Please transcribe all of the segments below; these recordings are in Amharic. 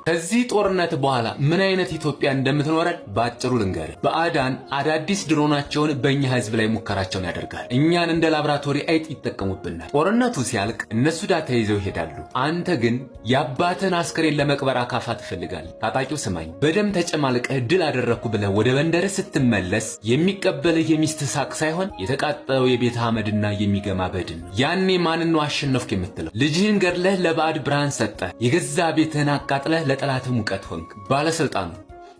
ከዚህ ጦርነት በኋላ ምን አይነት ኢትዮጵያ እንደምትኖረን በአጭሩ ልንገርህ። ባዕዳን አዳዲስ ድሮናቸውን በእኛ ህዝብ ላይ ሙከራቸውን ያደርጋል። እኛን እንደ ላብራቶሪ አይጥ ይጠቀሙብናል። ጦርነቱ ሲያልቅ እነሱ data ይዘው ይሄዳሉ። አንተ ግን የአባትህን አስክሬን ለመቅበር አካፋ ትፈልጋለህ። ታጣቂው ስማኝ፣ በደም ተጨማልቀህ ድል አደረግኩ ብለህ ወደ መንደርህ ስትመለስ የሚቀበልህ የሚስትህ ሳቅ ሳይሆን የተቃጠለው የቤት አመድና የሚገማ በድን ነው። ያኔ ማንን ነው አሸነፍኩ የምትለው? ልጅህን ገድለህ ለባዕድ ብርሃን ሰጠህ። የገዛ ቤትህን አቃጥለህ ለጠላትህ ሙቀት ሆንክ። ባለስልጣኑ፣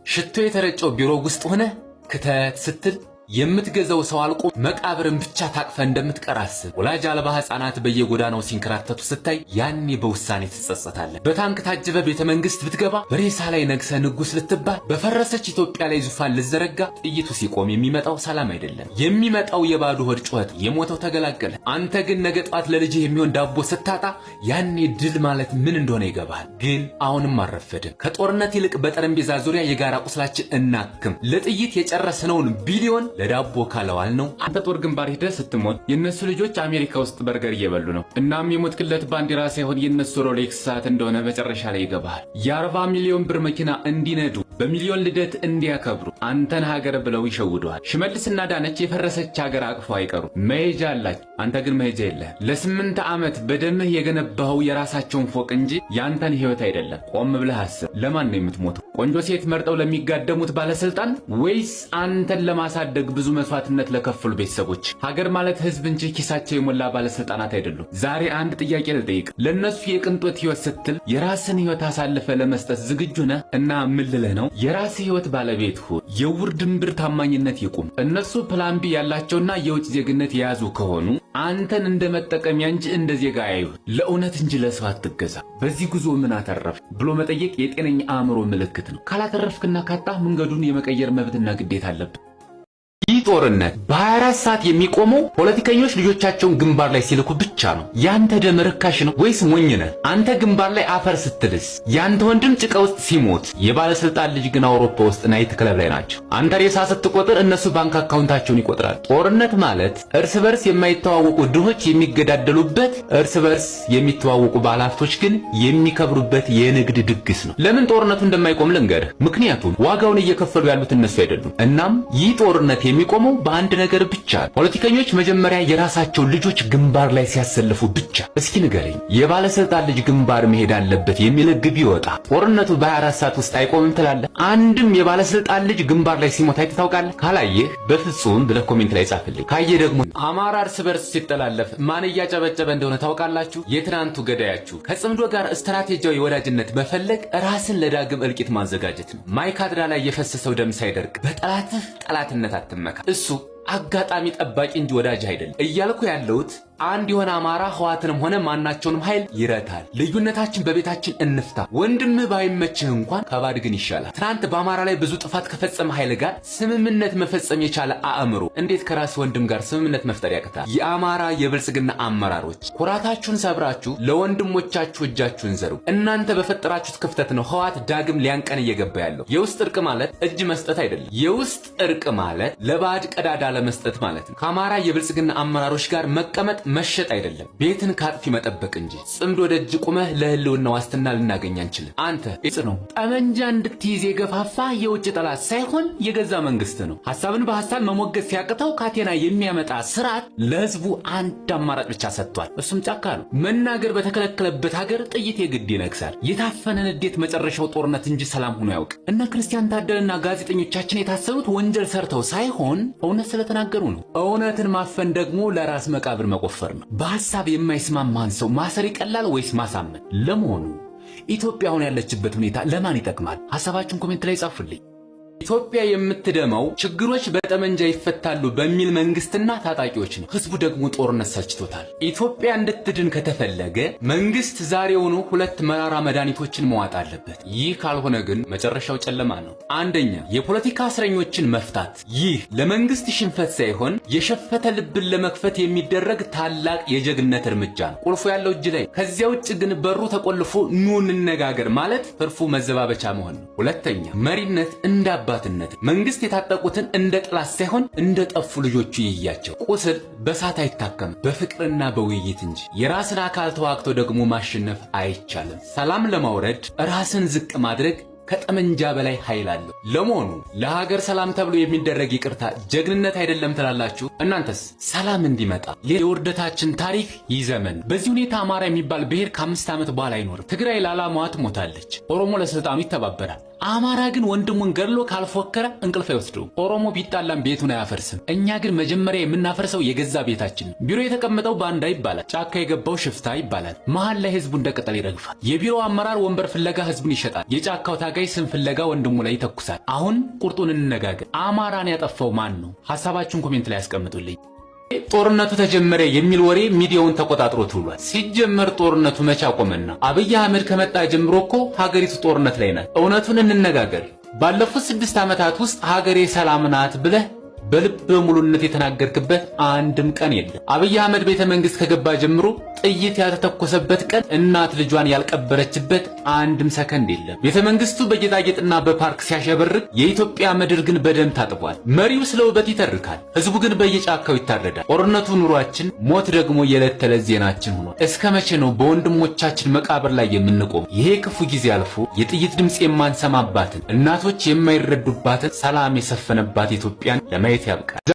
ሽቶ የተረጨው ቢሮ ውስጥ ሆነህ ክተት ስትል የምትገዛው ሰው አልቆ መቃብርን ብቻ ታቅፈህ እንደምትቀር አስብ። ወላጅ አልባ ሕፃናት በየጎዳናው ሲንከራተቱ ስታይ ያኔ በውሳኔ ትጸጸታለህ። በታንክ ታጅበህ ቤተ መንግስት ብትገባ፣ በሬሳ ላይ ነግሰህ ንጉስ ልትባል፣ በፈረሰች ኢትዮጵያ ላይ ዙፋን ልትዘረጋ፣ ጥይቱ ሲቆም የሚመጣው ሰላም አይደለም። የሚመጣው የባዶ ሆድ ጩኸት። የሞተው ተገላገለ። አንተ ግን ነገ ጠዋት ለልጅህ የሚሆን ዳቦ ስታጣ ያኔ ድል ማለት ምን እንደሆነ ይገባሃል። ግን አሁንም አልረፈደም። ከጦርነት ይልቅ በጠረጴዛ ዙሪያ የጋራ ቁስላችን እናክም። ለጥይት የጨረስነውን ቢሊዮን ለዳቦ ካለዋል ነው። አንተ ጦር ግንባር ሂደህ ስትሞት የእነሱ ልጆች አሜሪካ ውስጥ በርገር እየበሉ ነው። እናም የሞትክለት ባንዲራ ሳይሆን የእነሱ ሮሌክስ ሰዓት እንደሆነ መጨረሻ ላይ ይገባሃል። የ40 ሚሊዮን ብር መኪና እንዲነዱ፣ በሚሊዮን ልደት እንዲያከብሩ አንተን ሀገር ብለው ይሸውዱሃል። ሽመልስና አዳነች የፈረሰች ሀገር አቅፈው አይቀሩም። መሄጃ አላቸው። አንተ ግን መሄጃ የለህም። ለ8 ዓመት በደምህ የገነባኸው የራሳቸውን ፎቅ እንጂ ያንተን ህይወት አይደለም። ቆም ብለህ አስብ። ለማን ነው የምትሞተው? ቆንጆ ሴት መርጠው ለሚጋደሙት ባለስልጣን ወይስ አንተን ለማሳደግ ብዙ መስዋዕትነት ለከፈሉ ቤተሰቦች? ሀገር ማለት ህዝብ እንጂ ኪሳቸው የሞላ ባለስልጣናት አይደሉም። ዛሬ አንድ ጥያቄ ልጠይቅ። ለእነሱ የቅንጦት ህይወት ስትል የራስህን ህይወት አሳልፈህ ለመስጠት ዝግጁ ነህ? እና ምን ልልህ ነው? የራስህ ህይወት ባለቤት ሁን። የዕውር ድንብር ታማኝነት ይቁም። እነሱ plan B ያላቸውና የውጭ ዜግነት የያዙ ከሆኑ አንተን እንደ መጠቀሚያ እንጂ እንደ ዜጋ አያዩህ። ለእውነት እንጂ ለሰው አትገዛ። በዚህ ጉዞ ምን አተረፍክ ብሎ መጠየቅ የጤነኛ አእምሮ ምልክት ነው። ካላተረፍክና ካጣህ መንገዱን የመቀየር መብትና ግዴታ አለብህ። ይህ ጦርነት በ24 ሰዓት የሚቆመው ፖለቲከኞች ልጆቻቸውን ግንባር ላይ ሲልኩ ብቻ ነው። ያንተ ደም ርካሽ ነው ወይስ ሞኝ ነህ? አንተ ግንባር ላይ አፈር ስትልስ፣ ያንተ ወንድም ጭቃ ውስጥ ሲሞት፣ የባለስልጣን ልጅ ግን አውሮፓ ውስጥ night club ላይ ናቸው። አንተ ሬሳ ስትቆጥር እነሱ ባንክ አካውንታቸውን ይቆጥራል። ጦርነት ማለት እርስ በርስ የማይተዋወቁ ድሆች የሚገዳደሉበት፣ እርስ በርስ የሚተዋወቁ ባለሀብቶች ግን የሚከብሩበት የንግድ ድግስ ነው። ለምን ጦርነቱ እንደማይቆም ልንገርህ። ምክንያቱም ዋጋውን እየከፈሉ ያሉት እነሱ አይደሉም። እናም ይህ ጦርነት የሚቆመው በአንድ ነገር ብቻ ነው። ፖለቲከኞች መጀመሪያ የራሳቸውን ልጆች ግንባር ላይ ሲያሰልፉ ብቻ። እስኪ ንገረኝ፣ የባለስልጣን ልጅ ግንባር መሄድ አለበት የሚል ሕግ ቢወጣ ጦርነቱ በ24 ሰዓት ውስጥ አይቆምም ትላለህ? አንድም የባለስልጣን ልጅ ግንባር ላይ ሲሞት አይተህ ታውቃለህ? ካላየህ በፍጹም ብለህ comment ላይ ጻፍልኝ። ካየህ ደግሞ አማራ እርስ በርስ ሲጠላለፍ ማን እያጨበጨበ እንደሆነ ታውቃላችሁ? የትናንቱ ገዳያችሁ። ከጽምዶ ጋር ስትራቴጂያዊ ወዳጅነት መፈለግ ራስን ለዳግም እልቂት ማዘጋጀት ነው። ማይካድራ ላይ የፈሰሰው ደም ሳይደርቅ በጠላትህ ጠላትነት አትመካ። እሱ አጋጣሚ ጠባቂ እንጂ ወዳጅ አይደለም። እያልኩ ያለሁት አንድ የሆነ አማራ ህወሓትንም ሆነ ማናቸውንም ኃይል ይረታል። ልዩነታችን በቤታችን እንፍታ። ወንድምህ ባይመችህ እንኳን ከባድ ግን ይሻላል። ትናንት በአማራ ላይ ብዙ ጥፋት ከፈጸመ ኃይል ጋር ስምምነት መፈጸም የቻለ አእምሮ እንዴት ከራስ ወንድም ጋር ስምምነት መፍጠር ያቅታል? የአማራ የብልጽግና አመራሮች፣ ኩራታችሁን ሰብራችሁ ለወንድሞቻችሁ እጃችሁን ዘርጉ። እናንተ በፈጠራችሁት ክፍተት ነው ህወሓት ዳግም ሊያንቀን እየገባ ያለው። የውስጥ እርቅ ማለት እጅ መስጠት አይደለም። የውስጥ እርቅ ማለት ለባዕድ ቀዳዳ ለመስጠት ማለት ነው። ከአማራ የብልጽግና አመራሮች ጋር መቀመጥ መሸጥ አይደለም፣ ቤትን ከአጥፊ መጠበቅ እንጂ። ጽምዶ ደጅ ቁመህ ለህልውና ዋስትና ልናገኝ አንችልም። አንተ ነው ጠመንጃ እንድትይዝ የገፋፋህ የውጭ ጠላት ሳይሆን የገዛ መንግስት ነው። ሐሳብን በሐሳብ መሞገት ሲያቅተው ካቴና የሚያመጣ ስርዓት ለህዝቡ አንድ አማራጭ ብቻ ሰጥቷል። እሱም ጫካ ነው። መናገር በተከለከለበት ሀገር ጥይት የግድ ይነግሳል። የታፈነ ንዴት መጨረሻው ጦርነት እንጂ ሰላም ሆኖ አያውቅ። እነ ክርስቲያን ታደለና ጋዜጠኞቻችን የታሰሩት ወንጀል ሰርተው ሳይሆን እውነት ስለተናገሩ ነው። እውነትን ማፈን ደግሞ ለራስ መቃብር መቆፈር ነው። በሐሳብ የማይስማማን ሰው ማሰር ይቀላል ወይስ ማሳመን? ለመሆኑ ኢትዮጵያ አሁን ያለችበት ሁኔታ ለማን ይጠቅማል? ሐሳባችሁን comment ላይ ጻፉልኝ። ኢትዮጵያ የምትደማው ችግሮች በጠመንጃ ይፈታሉ በሚል መንግስትና ታጣቂዎች ነው። ህዝቡ ደግሞ ጦርነት ሰልችቶታል። ኢትዮጵያ እንድትድን ከተፈለገ መንግስት ዛሬውኑ ሁለት መራራ መድኃኒቶችን መዋጥ አለበት። ይህ ካልሆነ ግን መጨረሻው ጨለማ ነው። አንደኛ፣ የፖለቲካ እስረኞችን መፍታት። ይህ ለመንግስት ሽንፈት ሳይሆን የሸፈተ ልብን ለመክፈት የሚደረግ ታላቅ የጀግነት እርምጃ ነው። ቁልፉ ያለው እጅ ላይ። ከዚያ ውጭ ግን በሩ ተቆልፎ ኑ እንነጋገር ማለት ትርፉ መዘባበቻ መሆን ነው። ሁለተኛ፣ መሪነት እንደ አባትነት። መንግስት የታጠቁትን እንደ ጠላት ሳይሆን እንደ ጠፉ ልጆቹ ይያቸው። ቁስል በሳት አይታከምም፣ በፍቅርና በውይይት እንጂ። የራስን አካል ተዋግቶ ደግሞ ማሸነፍ አይቻልም። ሰላም ለማውረድ ራስን ዝቅ ማድረግ ከጠመንጃ በላይ ኃይል አለው። ለመሆኑ ለሀገር ሰላም ተብሎ የሚደረግ ይቅርታ ጀግንነት አይደለም ትላላችሁ? እናንተስ? ሰላም እንዲመጣ የውርደታችን ታሪክ ይዘመን። በዚህ ሁኔታ አማራ የሚባል ብሔር ከ5 ዓመት በኋላ አይኖርም። ትግራይ ለዓላማዋ ትሞታለች። ኦሮሞ ለስልጣኑ ይተባበራል። አማራ ግን ወንድሙን ገድሎ ካልፎከረ እንቅልፍ አይወስደውም። ኦሮሞ ቢጣላም ቤቱን አያፈርስም። እኛ ግን መጀመሪያ የምናፈርሰው የገዛ ቤታችን ነው። ቢሮ የተቀመጠው ባንዳ ይባላል። ጫካ የገባው ሽፍታ ይባላል። መሀል ላይ ህዝቡ እንደ ቅጠል ይረግፋል። የቢሮው አመራር ወንበር ፍለጋ ህዝቡን ይሸጣል። የጫካው ታጋይ ስም ፍለጋ ወንድሙ ላይ ይተኩሳል። አሁን ቁርጡን እንነጋገር። አማራን ያጠፋው ማን ነው? ሐሳባችሁን comment ላይ ያስቀምጡልኝ። ጦርነቱ ተጀመረ የሚል ወሬ ሚዲያውን ተቆጣጥሮት ውሏል። ሲጀመር ጦርነቱ መቼ አቆመና? አብይ አህመድ ከመጣ ጀምሮ እኮ ሀገሪቱ ጦርነት ላይ ናት። እውነቱን እንነጋገር። ባለፉት 6 ዓመታት ውስጥ ሀገሬ ሰላም ናት ብለህ በልበ ሙሉነት የተናገርክበት አንድም ቀን የለም። አብይ አህመድ ቤተ መንግስት ከገባ ጀምሮ ጥይት ያልተተኮሰበት ቀን፣ እናት ልጇን ያልቀበረችበት አንድም ሰከንድ የለም። ቤተ መንግስቱ በጌጣጌጥና በፓርክ ሲያሸበርቅ፣ የኢትዮጵያ ምድር ግን በደም ታጥቧል። መሪው ስለ ውበት ይተርካል፣ ህዝቡ ግን በየጫካው ይታረዳል። ጦርነቱ ኑሯችን፣ ሞት ደግሞ የዕለት ተዕለት ዜናችን ሆኗል። እስከ መቼ ነው በወንድሞቻችን መቃብር ላይ የምንቆም? ይሄ ክፉ ጊዜ አልፎ የጥይት ድምፅ የማንሰማባትን፣ እናቶች የማይረዱባትን፣ ሰላም የሰፈነባት ኢትዮጵያን ለማየት ያብቃል።